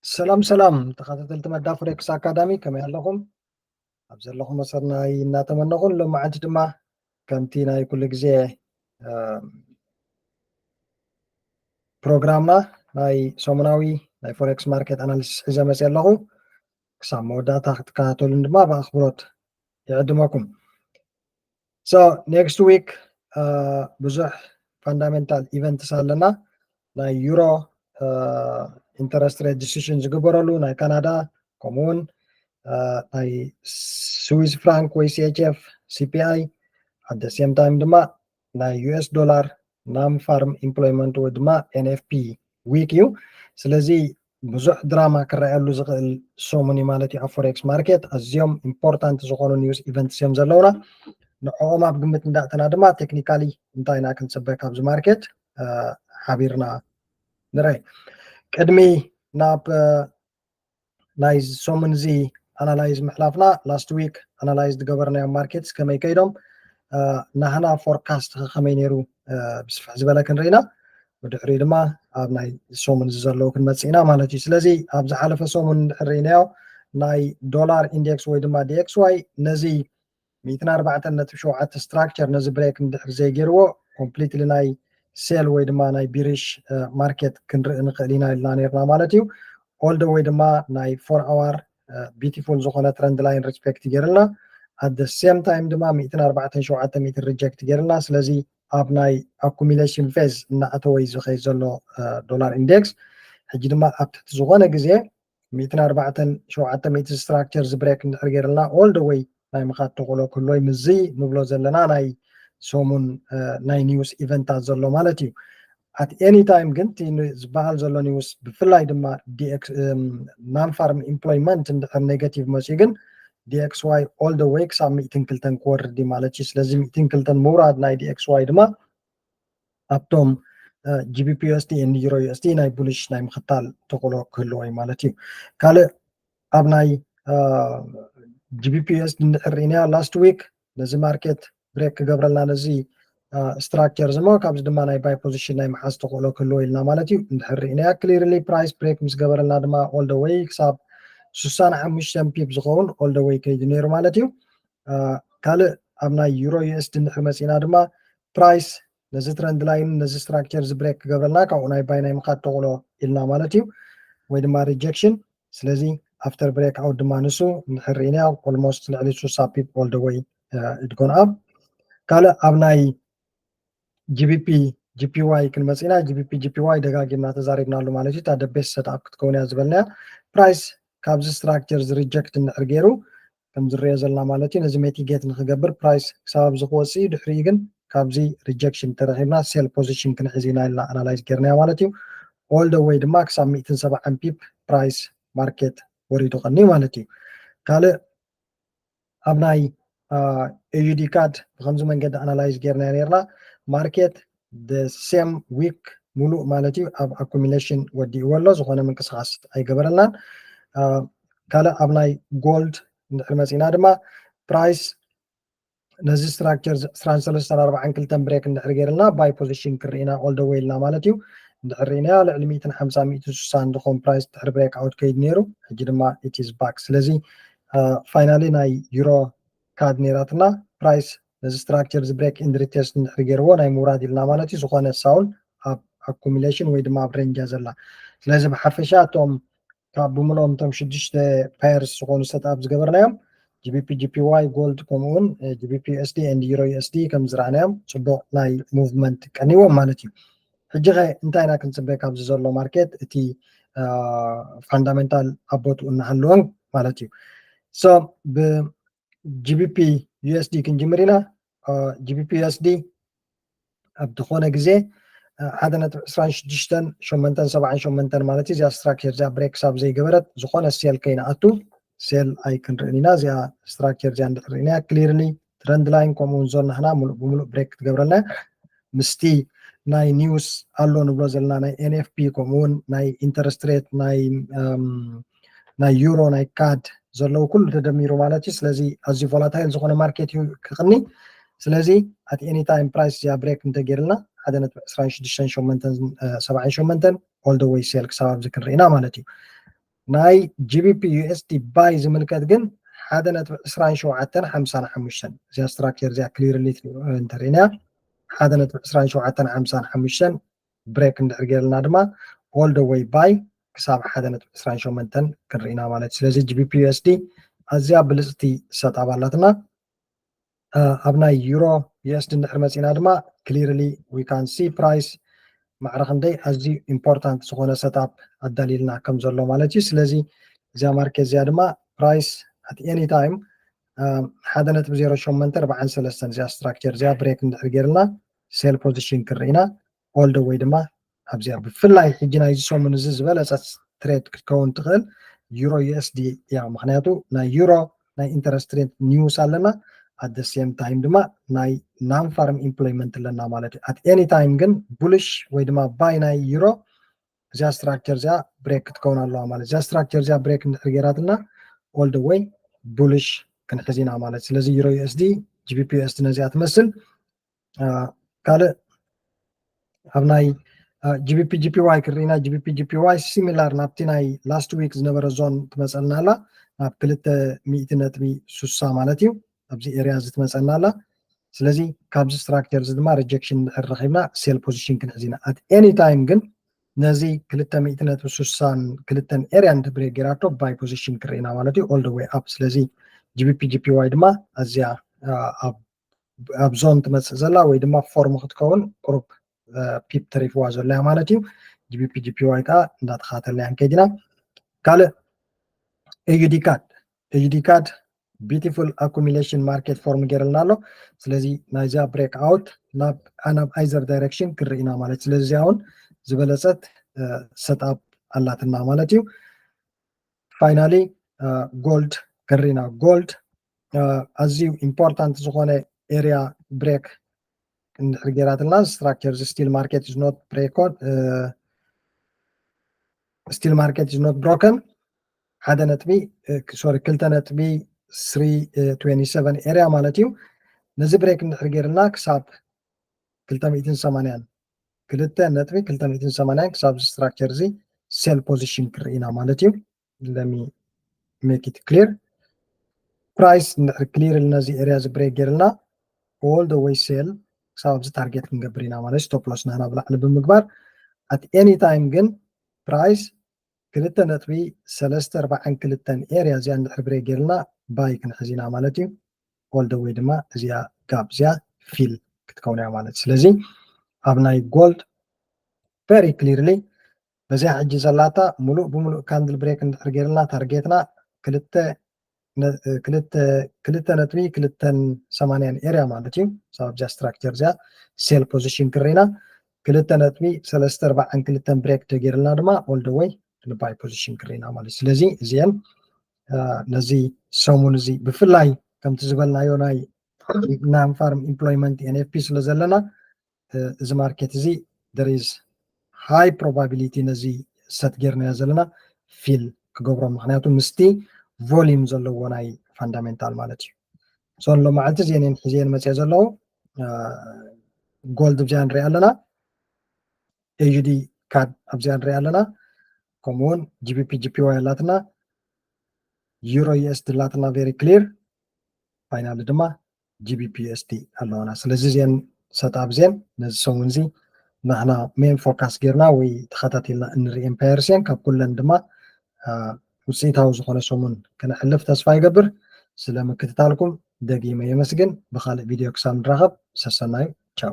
ሰላም ሰላም ተኸታተልቲ መዳ ፎሬክስ ኣካዳሚ፣ ከመይ ኣለኹም? ኣብ ዘለኹም ሰናይ እናተመነኹን፣ ሎማዓንቲ ድማ ከምቲ ናይ ኩሉ ግዜ ፕሮግራምና ናይ ሰሙናዊ ናይ ፎሬክስ ማርኬት ኣናሊሲስ ሒዘ መፅእ ኣለኹ። ክሳብ መወዳእታ ክትከታተሉን ድማ ብኣኽብሮት ይዕድመኩም። So next week ብዙሕ ፋንዳሜንታል ኢቨንትስ ኣለና። ናይ ዩሮ ኢንተረስት ሬት ዲሲሽን ዝግበረሉ፣ ናይ ካናዳ፣ ከምኡውን ናይ ስዊስ ፍራንክ ወይ ሲኤችኤፍ፣ ሲፒኣይ፣ ኣደ ሴም ታይም ድማ ናይ ዩኤስ ዶላር ናን ፋርም ኢምፕሎይመንት ወይ ድማ ኤንኤፍፒ ዊክ እዩ። ስለዚ ብዙሕ ድራማ ክረኣየሉ ዝኽእል ሰሙን እዩ ማለት እዩ ኣብ ፎሬክስ ማርኬት። ኣዝዮም ኢምፖርታንት ዝኾኑ ኒውስ ኢቨንትስ እዮም ዘለውና። ንዕኦም ኣብ ግምት እንዳእተና ድማ ቴክኒካሊ እንታይ ኢና ክንፅበ ካብዚ ማርኬት ሓቢርና ንርኣይ። ቅድሚ ናብ ናይ ሰሙን እዚ ኣናላይዝ ምሕላፍና፣ ላስት ዊክ ኣናላይዝ ዝገበርናዮም ማርኬትስ ከመይ ከይዶም፣ ናህና ፎርካስት ከመይ ነይሩ ብስፍሕ ዝበለ ክንርኢና፣ ብድሕሪኡ ድማ ኣብ ናይ ሰሙን እዚ ዘለዉ ክንመፅእ ኢና ማለት እዩ። ስለዚ ኣብ ዝሓለፈ ሰሙን እንድሕር ርኢናዮ፣ ናይ ዶላር ኢንዴክስ ወይ ድማ ዲኤክስዋይ ነዚ ሚእትን ኣርባዕተን ነጥቢ ሸውዓተ ስትራክቸር ነዚ ብሬክ እንድሕር ዘይገይርዎ፣ ኮምፕሊትሊ ናይ ሴል ወይ ድማ ናይ ቢሪሽ ማርኬት ክንርኢ ንኽእል ኢና ኢልና ነርና ማለት እዩ። ኦል ደ ወይ ድማ ናይ ፎር ኣዋር ቢቲፉል ዝኾነ ትረንድ ላይን ሪስፔክት ገይርልና፣ ኣት ሴም ታይም ድማ ሚእትን ኣርባዕተን ሸውዓተ ሚእትን ሪጀክት ገይርልና። ስለዚ ኣብ ናይ ኣኩሚሌሽን ፌዝ እናኣተወ እዩ ዝኸይድ ዘሎ ዶላር ኢንዴክስ። ሕጂ ድማ ኣብ ትሕቲ ዝኾነ ግዜ ሚእትን ኣርባዕተን ሸውዓተ ሚእቲ ስትራክቸር ዝብሬክ እንድሕር ገይርልና፣ ኦል ደ ወይ ናይ ምኻድ ተኽእሎ ክህልዎ እዩ፣ ምስዚ ንብሎ ዘለና ናይ ሰሙን ናይ ኒውስ ኢቨንታት ዘሎ ማለት እዩ። ኣት ኤኒ ታይም ግን እቲ ዝበሃል ዘሎ ኒውስ፣ ብፍላይ ድማ ናን ፋርም ኢምፕሎይመንት እንድሕር ኔጋቲቭ መፅኡ ግን ዲኤክስዋይ ኦል ደ ወይ ክሳብ ሚእትን ክልተን ክወርድ እዩ ማለት እዩ። ስለዚ ሚእትን ክልተን ምውራድ ናይ ዲኤክስዋይ ድማ ኣብቶም ጂቢፒ ዩኤስዲ ኤንድ ዩሮ ዩኤስዲ ናይ ቡሊሽ ናይ ምኽታል ተኽእሎ ክህልዎ እዩ ማለት እዩ። ካልእ ኣብ ናይ ጂቢፒ ዩኤስዲ እንድሕር ርኢናዮ፣ ላስት ዊክ ነዚ ማርኬት ብሬክ ክገብረልና ነዚ ስትራክቸር ዝሞ፣ ካብዚ ድማ ናይ ባይ ፖዚሽን ናይ ምሓዝ ተኽእሎ ክህልዎ ኢልና ማለት እዩ። እንድሕር ርኢናያ ክሊርሊ ፕራይስ ብሬክ ምስ ገበረልና ድማ ኦል ደ ወይ ክሳብ ስሳን ሓሙሽተን ፒፕ ዝኸውን ኦል ደ ወይ ከይዱ ነይሩ ማለት እዩ። ካልእ ኣብ ናይ ዩሮ ዩኤስዲ እንድሕር መፂና ድማ ፕራይስ ነዚ ትረንድ ላይን ነዚ ስትራክቸር እዚ ብሬክ ክገብረልና፣ ካብኡ ናይ ባይ ናይ ምኻድ ተኽእሎ ኢልና ማለት እዩ፣ ወይ ድማ ሪጀክሽን። ስለዚ ኣፍተር ብሬክ ኣውት ድማ ንሱ እንድሕር ርኢናዮ ኦልሞስት ልዕሊ ስሳ ፒፕ ኦል ደ ወይ ኢት ጎን ኣፕ። ካልእ ኣብ ናይ ጂቢፒ ጂፒዋይ ክንመፅና፣ ጂቢፒ ጂፒዋይ ደጋጊምና ተዛሪብናሉ ማለት እዩ። እታ ደ ቤስት ሰትኣፕ ክትከውን እያ ዝበልናያ። ፕራይስ ካብዚ ስትራክቸር እዚ ሪጀክት እንድሕር ገይሩ ከም ዝረኦ ዘለና ማለት እዩ፣ ነዚ ሜቲጌት ንክገብር ፕራይስ ክሳብ ኣብዚ ክወፅእ እዩ። ድሕሪኡ ግን ካብዚ ሪጀክሽን ተረኪብና ሴል ፖዚሽን ክንሕዝ ኢና ኢልና ኣናላይዝ ገይርናዮ ማለት እዩ። ኦል ደ ወይ ድማ ክሳብ ሚእትን ሰብዓን ፒፕ ፕራይስ ማርኬት ወሪዱ ቀንዩ ማለት እዩ። ካልእ ኣብ ናይ ኤዩዲ ካድ ብከምዚ መንገዲ ኣናላይዝ ገይርና ነርና። ማርኬት ደ ሴም ዊክ ሙሉእ ማለት እዩ ኣብ ኣኩሚሌሽን ወዲእዎ ኣሎ፣ ዝኾነ ምንቅስቃስ ኣይገበረልናን። ካልእ ኣብ ናይ ጎልድ እንድሕር መፂና ድማ ፕራይስ ነዚ ስትራክቸር ዕስራን ሰለስተን ኣርባዓን ክልተን ብሬክ እንድሕር ገይርልና ባይ ፖዚሽን ክርኢና ኦል ደ ወይ ኢልና ማለት እዩ። እንድሕር ርኢናዮ ልዕሊ ሚእትን ሓምሳ ሚእትን ስሳን ዝኾን ፕራይስ ድሕሪ ብሬክ ኣውት ከይድ ነይሩ፣ ሕጂ ድማ ኢት ኢዝ ባክ። ስለዚ ፋይናሊ ናይ ዩሮ ካድ ነይራትና፣ ፕራይስ ነዚ ስትራክቸር እዚ ብሬክ ኤንድ ሪቴስት እንድሕር ገይርዎ ናይ ምውራድ ኢልና ማለት እዩ። ዝኾነ ሳውል ኣብ ኣኩሚሌሽን ወይ ድማ ኣብ ሬንጅ እያ ዘላ። ስለዚ ብሓፈሻ እቶም ካብ ብምልኦም እቶም ሽዱሽተ ፓየርስ ዝኾኑ ሰትኣፕ ዝገበርናዮም ጂቢፒ ጂፒዋይ ጎልድ ከምኡውን ጂቢፒ ዩኤስዲ ኤንድ ዩሮ ዩኤስዲ ከም ዝረኣናዮም ፅቡቕ ናይ ሙቭመንት ቀኒዎም ማለት እዩ። ሕጂ ኸ እንታይ ኢና ክንፅበ ካብዚ ዘሎ ማርኬት? እቲ ፋንዳሜንታል ኣብ ቦትኡ እናሃለወን ማለት እዩ። ሶ ብ ጂቢፒ ዩኤስዲ ክንጅምር ኢና። ጂቢፒ ዩኤስዲ ኣብ ዝኾነ ግዜ ሓደ ነጥቢ ዕስራን ሽዱሽተን ሸሞንተን ሰብዓን ሸሞንተን ማለት እዩ። እዚኣ ስትራክቸር እዚኣ ብሬክ ክሳብ ዘይገበረት ዝኾነ ሴል ከይንኣቱ፣ ሴል ኣይክንርእን ኢና። እዚኣ ስትራክቸር እዚኣ እንድሕር ርኢናያ ክሊርሊ ትረንድ ላይን ከምኡ እውን ዞን ናህና ሙሉእ ብሙሉእ ብሬክ ክትገብረልና ምስቲ ናይ ኒውስ ኣሎ ንብሎ ዘለና ናይ ኤንኤፍፒ ከምኡ እውን ናይ ኢንተረስት ሬት ናይ ናይ ዩሮ ናይ ካድ ዘለዉ ኩሉ ተደሚሩ ማለት እዩ። ስለዚ ኣዝዩ ቮላታይል ዝኾነ ማርኬት እዩ ክቕኒ። ስለዚ ኣት ኤኒ ታይም ፕራይስ እዚኣ ብሬክ እንተገይርልና ሓደ ነጥቢ ዕስራን ሽዱሽተን ሸሞንተን ሰብዓን ሸሞንተን ኦል ደ ወይ ሴል ክሳብ ኣብዚ ክንርኢና ማለት እዩ። ናይ GBP USD buy ዝምልከት ግን ሓደ ነጥቢ ዕስራን ሸውዓተን ሓምሳን ሓሙሽተን እዚኣ structure እዚኣ clearly እንተሪእናያ ሓደ ነጥቢ ዕስራን ሸውዓተን ሓምሳን ሓሙሽተን break እንድሕር ገይርልና ድማ all the way buy ክሳብ ሓደ ነጥቢ ዕስራን ሸሞንተን ክንርኢና ማለት እዩ። ስለዚ GBP USD ኣዝያ ብልፅቲ setup ኣላትና። ኣብ ናይ ዩሮ USD እንድሕር መፂና ድማ clearly we can see price ማዕረ ክንደይ ኣዝዩ important ዝኾነ setup ኣዳሊልና ከም ዘሎ ማለት እዩ። ስለዚ እዚኣ market እዚኣ ድማ price at any time ሓደ ነጥቢ ዜሮ ሸሞንተ ኣርባዓን ሰለስተን እዚኣ structure እዚኣ break እንድሕር ገይርልና sell position ክንርኢና all the way ድማ ኣብዚኣ ብፍላይ ሕጂ ናይዚ ሰሙን እዚ ዝበለፀት trade ክትከውን ትኽእል ዩሮ USD እያ። ምክንያቱ ናይ ዩሮ ናይ interest rate news ኣለና፣ at the same time ድማ ናይ non farm employment ኣለና ማለት እዩ። At any time ግን bullish ወይ ድማ buy ናይ ዩሮ እዚኣ structure እዚኣ break ክትከውን ኣለዋ ማለት እዚኣ structure እዚኣ break እንድሕር ገይራትና all the way bullish ክንሕዝ ኢና ማለት። ስለዚ ዩሮ USD GBP USD ነዚኣ ትመስል። ካልእ ኣብ ናይ GBP JPY ክርኢና GBP JPY similar ናብቲ ናይ last week ዝነበረ zone ትመፀልና ኣላ ናብ ክልተ ሚእቲ ነጥቢ ሱሳ ማለት እዩ። ኣብዚ area እዚ ትመፀልና ኣላ። ስለዚ ካብዚ structure እዚ ድማ rejection እንድሕር ረኺብና sell position ክንሕዝ ኢና። At any time ግን ነዚ ክልተ ሚእቲ ነጥቢ ሱሳን ክልተን area እንድሕር break ገይራቶ buy position ክርኢና ማለት እዩ all the way up። ስለዚ GBP JPY ድማ ኣዝያ ኣብ zone ትመፅእ ዘላ ወይ ድማ form ክትከውን ቁሩብ pip ተሪፍዋ ዘሎ እያ ማለት እዩ። GBP JPY ከዓ እንዳተኸታተልና ኢና ከይድና። ካልእ AUD CAD AUD CAD beautiful accumulation market form ገይርልና ኣሎ። ስለዚ ናይዚኣ break out ናብ ናብ either direction ክርኢና ማለት ስለዚ እውን ዝበለፀት setup ኣላትና ማለት እዩ። Finally gold ክንርኢና gold ኣዝዩ important ዝኾነ area break እንድሕር ገይራትልና structure still market is not break still market is not broken ሓደ ነጥቢ sorry ክልተ ነጥቢ three twenty seven area ማለት እዩ። ነዚ break እንድሕር ገይርና ክሳብ ክልተ ሚእትን ሰማንያን ክልተ ነጥቢ ክልተ ሚእትን ሰማንያን ክሳብ structure እዚ sell position ክርኢና ማለት እዩ። Let me make it clear price እንድሕር clear ኢልና እዚ area እዚ break ገይርልና all the way sell ክሳብ ኣብዚ target ክንገብር ኢና ማለት stop loss ናህና ብላዕሊ ብምግባር at any time ግን price ክልተ ነጥቢ ሰለስተ ኣርባዓን ክልተን area እዚኣ እንድሕር break ገይርልና buy ክንሕዝ ኢና ማለት እዩ። All the way ድማ እዚኣ gap እዚኣ fill ክትከውን እያ ማለት ስለዚ ኣብ ናይ gold very clearly በዚኣ ሕጂ ዘላታ ሙሉእ ብሙሉእ candle break እንድሕር ገይርና target ና ክልተ ክልተ ነጥቢ ክልተን ሰማንያን area ማለት እዩ። ኣብዚኣ structure እዚኣ sell position ክርኢና ክልተ ነጥቢ ሰለስተ ኣርባዓን ክልተን break ተገይርልና ድማ all the way ን buy position ክርኢና ማለት ስለዚ እዚአን ነዚ ሰሙን እዚ ብፍላይ ከምቲ ዝበልናዮ ናይ non farm employment NFP ስለ ዘለና እዚ market እዚ there is high probability ነዚ set ገይርናዮ ዘለና fill ክገብሮ ምክንያቱ ምስቲ volume ዘለዎ ናይ fundamental ማለት እዩ። So ሎማዓልቲ እዚአን ሒዘን መፅአ ዘለዉ gold ኣብዚኣ ንሪኣ ኣለና AUD CAD ኣብዚኣ ንሪኣ ኣለና ከምኡውን GBP JPY ኣላትና Euro USD ኣላትና very clear finally ድማ GBP USD ኣለዋና ስለዚ እዚአን setup እዚአን ነዚ ሰሙን እዚ ንሕና main focus ገይርና ወይ ተኸታቲልና እንሪኤን pairs እየን ካብ ኩለን ድማ ውፅኢታዊ ዝኾነ ሰሙን ክነሕልፍ ተስፋ ይገብር ስለ ምክትታልኩም ደጊመ የመስግን ብካልእ video ክሳብ ንራኸብ ሰሰናዩ ቻው